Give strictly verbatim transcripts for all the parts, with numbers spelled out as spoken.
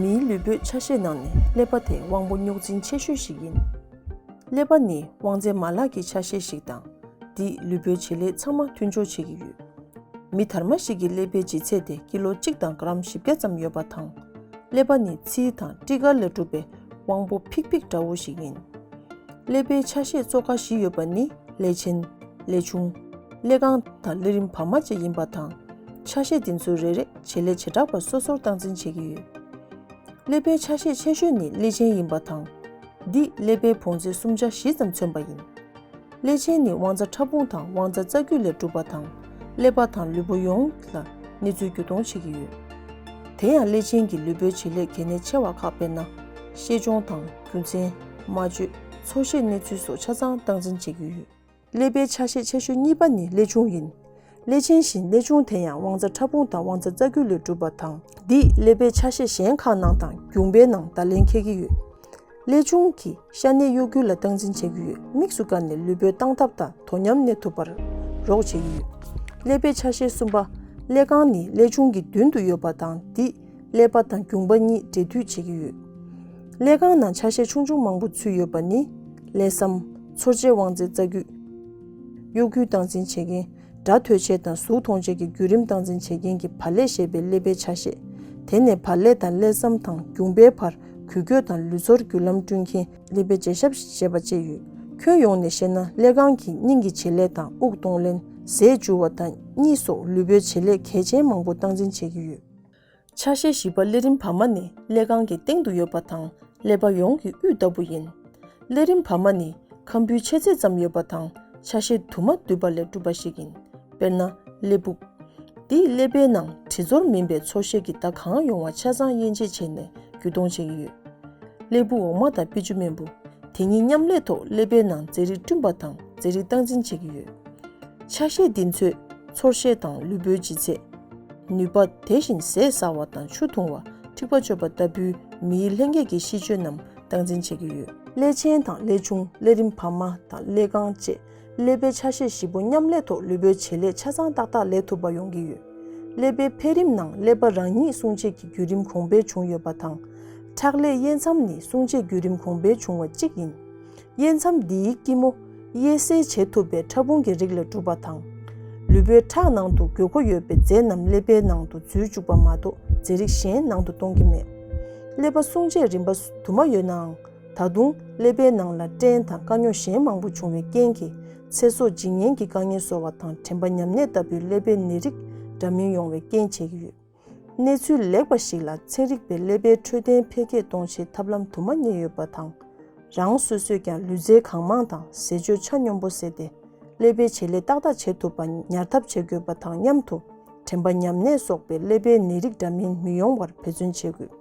མིའི་ལུས་པོའི་ཆ་ཤས་ནང་ནས་ཀླད་པ་དེ་དབང་པོ་རྙོག་འཛིང་ཆེ་ཤོས་ཤིག་ཡིན། ཀླད་པ་ནི་དབང་རྩའི་མ་ལག་གི་ཆ་ཤས་ཤིག་དང་། འདིས་ལུས་པོའི་བྱེད་ལས་ཚང་མ་མཐུན་སྦྱོར་བྱེད་ཀྱི་ཡོད། མི་དར་མ་ཞིག་གི་ཀླད་པའི་ལྗིད་ཚད་དེ་ཀི་ལོ་གཅིག་དང་གྲམ་བཞི་བརྒྱ་ཙམ་ཡོད་པ་དང་། ཀླད་པ་ནི་ཚིལ་དང་སྤྲི་དཀར་ལས་གྲུབ་པའི་དབང་པོ་ཕིག་ཕིག་འདྲ་བོ་ཞིག་ཡིན། ཀླད་པའི་ཆ་ཤས་གཙོ་ཁག་བཞི་ཡོད་པ་ནི་ཀླད་ཆེན། ཀླད་ཆུང་། ཀླད་རྐང་དང་ཀླད་རིམས་བར་མ་བཅས་ཡིན་པ་དང་། ཆ་ཤས་འདི་ཚོ་རེ་རེ་བྱེད་ལས་བྱེ་བྲག་པ་སོ་སོར་སྟངས་འཛིན་བྱེད་ཀྱི་ཡོད། ཀླད་པའི་ཆ་ཤས་ཆེ་ཤོས་ནི་ཀླད་ཆེན་ཡིན་པ་དང་། འདིས་ཀླད་པའི་བོངས་ཚད་སུམ་ཆ་བཞི་ཙམ་མཚོན་པ་ཡིན། ཀླད་ཆེན་ནི་དབང་རྩ་ཕྲ་ཕུང་དང་དབང་རྩ་རྩ་རྒྱུད་ལས་གྲུབ་པ་དང་། ཀླད་པ་དང་ལུས་པོ་ཡོངས་ལ་གནས་ཚུལ་བརྒྱུད་གཏོང་བྱེད་ཀྱི་ཡོད། དེ་ཡང་ཀླད་ཆེན་གྱི་ལུས་པོའི་བྱེད་ལས་གལ་གནད་ཆེ་བ་ཁག་དཔེར་ན། གཤེད་གཅོང་དང་རྒྱུ་མཚན། སྨྲ་བརྗོད། ཚོར་ཤེས་གནས་ཚུལ་སོགས་ཆ་ཚང་སྟངས་འཛིན་བྱེད་ཀྱི་ཡོད། ཀླད་པའི་ཆ་ཤས་ཆེ་ཤོས་གཉིས་པ་ནི་ཀླད་ཆུང་ཡིན། ཀླད་ཆེན་བཞིན་ཀླད་ཆུང་དེ་ཡང་དབང་རྩ་ཕྲ་ཕུང་དང་དབང་རྩ་རྩ་རྒྱུད་ལས་གྲུབ་པ་དང་། འདིས་ཀླད་པའི་ཆ་ཤས་གཞན་ཁག་ནང་དང་རྒྱུངས་པའི་ནང་བརྡ་ལན་འཁེལ་གྱི་ཡོད། ཀླད་ཆུང་གིས་ཤ་གནད་གཡོ་འགུལ་ལ་སྟངས་འཛིན་བྱེད་ཀྱི་ཡོད། དམིགས་སུ་བཀར་ནས་ལུས་པོའི་སྟངས་སྟབས་དང་དོ་མཉམ་གནས་ཐུབ་པར་རོགས་བྱེད་ཀྱི་ཡོད། ཀླད་པའི་ཆ་ཤས་གསུམ་པ། ཀླད་རྐང་ནི་ཀླད་ཆུང་གི་མདུན་དུ་ཡོད་པ་དང་། འདིས་ཀླད་པ་དང་རྒྱུངས་པ་གཉིས་འབྲེལ་མཐུད་བྱེད་ཀྱི་ཡོད། ཀླད་རྐང་ནང་ཆ་ཤས་ཆུང་ཆུང་མང་པོ་ཚུད་ཡོད་པ་ནི། ཀླད་ཟམ། ཚོར་བྱེད་དབང་རྩའི་རྩ་རྒྱུད། གཡོ་འགུལ་སྟངས་འཛིན་བྱེད་མཁན། སྒྲ་ཐོས་བྱེད་དང་གཟུགས་མཐོང་བྱེད་ཀྱི་བརྒྱུད་རིམ་སྟངས་འཛིན་བྱེད་མཁན་གྱི་བག་ལེབ་ཞེས་པའི་ཀླད་པའི་ཆ་ཤས། དེ་ནས་བག་ལེབ་དང་ཀླད་ཟམ་དང་རྒྱུངས་པའི་བར་འགུལ་སྐྱོད་དང་ལུས་ཚོར་བརྒྱུད་ལམ་བསྐྲུན་མཁན་ཀླད་པའི་བྱེད་ཞབས་ཞེས་པ་བཅས་ཡོད། ཁྱོན་ཡོངས་ནས་བཤད་ན་ཀླད་རྐང་གིས་སྙིང་གི་བྱེད་ལས་དང་དབུགས་གཏོང་ལེན། ཟས་འཇུ་བ་དང་གཉིད་སོགས་ལུས་པོའི་བྱེད་ལས་གལ་ཆེན་མང་པོ་སྟངས་འཛིན་བྱེད་ཀྱི་ཡོད། ཆ་ཤས་བཞི་པ་ཀླད་རིམས་བར་མ་ནི་ཀླད་རྐང་གི་སྟེང་དུ་ཡོད་པ་དང་ཀླད་པ་ཡོངས་ཀྱི་དབུས་ལྟ་བུ་ཡིན། ཀླད་རིམས་བར་མ་ནི་ཁམ་བུའི་ཆེ་ཚད་ཙམ་ཡོད་པ་དང་ཆ་ཤས་དུ་མ་འདུས་པ་ལས་གྲུབ་པ་ཞིག་ཡིན། དཔེར་ན། ཀླད་ཕུག་འདིས་ཀླད་པའི་ནང་དྲི་ཚོར་མིན་པའི་ཚོར་ཤེས་ཀྱི་བརྡ་གང་ཡོང་བ་ཆ་ཚང་དབྱེ་འབྱེད་བྱས་ནས་བརྒྱུད་གཏོང་བྱེད་ཀྱི་ཡོད། ཀླད་ཕུག་འོག་མ་དང་པི་ཅུ་སྨན་བུ། དེ་གཉིས་མཉམ་ལས་ཐོག་ཀླད་པའི་ནང་རྫས་རིགས་བསྐྲུན་པ་དང་རྫས་རིགས་སྟངས་འཛིན་བྱེད་ཀྱི་ཡོད། ཆ་ཤས་འདི་ཚོས་ཚོར་ཤེས་དང་ལུས་པོའི་ལྗིད་ཚད། ནུས་པ། དེ་བཞིན་ཟས་ཟ་བ་དང་ཆུ་འཐུང་བ། མཁྲིས་པ་གཅོད་པ་ལྟ་བུའི་མིའི་ལྷན་སྐྱེས་ཀྱི་གཤིས་སྤྱོད་རྣམས་སྟངས་འཛིན་བྱེད་ཀྱི་ཡོད། ཀླད་ཆེན་དང་ཀླད་ཆུང་། ཀླད་རིམས་བར་མ་དང་ཀླད་རྐང་བཅས་ཀླད་པའི་ཆ་ཤས་བཞི་པོ་མཉམ་ལས་ཐོག་ལུས་པོའི་བྱེད་ལས་ཆ་ཚང་ཏག་ཏག་ལས་ཐུབ་པ་ཡོང་གི་ཡོད། ཀླད་པའི་འཕེལ་རིམ་ནང་ཀླད་པ་རང་ཉིད་སྲུང་བྱེད་ཀྱི་བརྒྱུད་རིམ་གོང་འཕེལ་བྱུང་ཡོད་པ་དང་། ཁྲག་ལས་གཡས་མཚམས་ནི་སྲུང་བྱེད་བརྒྱུད་རིམ་གོང་འཕེལ་བྱུང་བ་གཅིག་ཡིན། གཡས་མཚམས་འདིའི་སྐྱི་མོ། དབྱེ་གསེད་བྱེད་ཐུབ་པའི་ཕྲ་ཕུང་གི་རིགས་ལས་གྲུབ་པ་དང་། ལུས་པོའི་ཁྲག་ནང་དུ་དགོས་མཁོ་ཡོད་པའི་རྫས་རྣམས་ཀླད་པའི་ནང་དུ་འཛུལ་བཅུག་པ་མ་གཏོགས་རྫས་རིགས་གཞན་ནང་དུ་གཏོང་གི་མེད། ཀླད་པ་སྲུང་བྱེད་རིམ་པ་དུ་མ་ཡོད་ནའང་། ད་དུང་ཀླད་པའི་ནང་ལ་སྐྲན་དང་དཀའ་རྙོག་གཞན་མང་པོ་བྱུང་བའི་རྐྱེན་གྱིས། ཚེ་སྲོག་འཇིག་ཉེན་གྱི་དཀའ་ངལ་བཟོ་བ་དང་དྲན་པ་ཉམས་དམས་ལྟ་བུའི་ཀླད་པའི་ནད་རིགས་འདྲ་མིན་ཡོང་བའི་རྐྱེན་བྱེད་ཀྱི་ཡོད། གནས་ཚུལ་ལེགས་པ་ཞིག་ལ་ཚན་རིག་པས་ཀླད་པའི་འཕྲོད་བསྟེན་འཕེལ་རྒྱས་གཏོང་ཆེད་ཐབས་ལམ་དུ་མ་རྙེད་ཡོད་པ་དང་། རང་སོ་སོས་ཀྱང་ལུས་རྩལ་གང་མང་དང་ཟས་སྤྱོད་ཆ་སྙོམས་པོ་བཟས་ཏེ། ཀླད་པའི་བྱེད་ལས་ཏག་ཏག་བྱེད་ཐུབ་པ་ཉར་ཐབས་བྱེད་དགོས་པ་དང་མཉམ་དུ། དྲན་པ་ཉམས་དམས་སོགས་པའི་ཀླད་པའི་ནད་རིགས་འདྲ་མིན་མི་ཡོང་བར་འབད་བརྩོན་བྱེད་དགོས།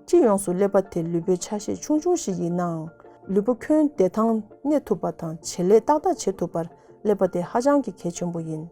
སྤྱི་ཡོངས་སུ་ཀླད་པ་དེ་ལུས་པོའི་ཆ་ཤས་ཆུང་ཆུང་ཞིག་ཡིན་ནའང་། ལུས་པོ་ཁྱོན་བདེ་ཐང་གནས་ཐུབ་པ་དང་བྱེད་ལས་ཏག་ཏག་བྱེད་ཐུབ་པར་ཀླད་པ་དེ་ཧ་ཅང་གི་གལ་ཆེན་པོ་ཡིན།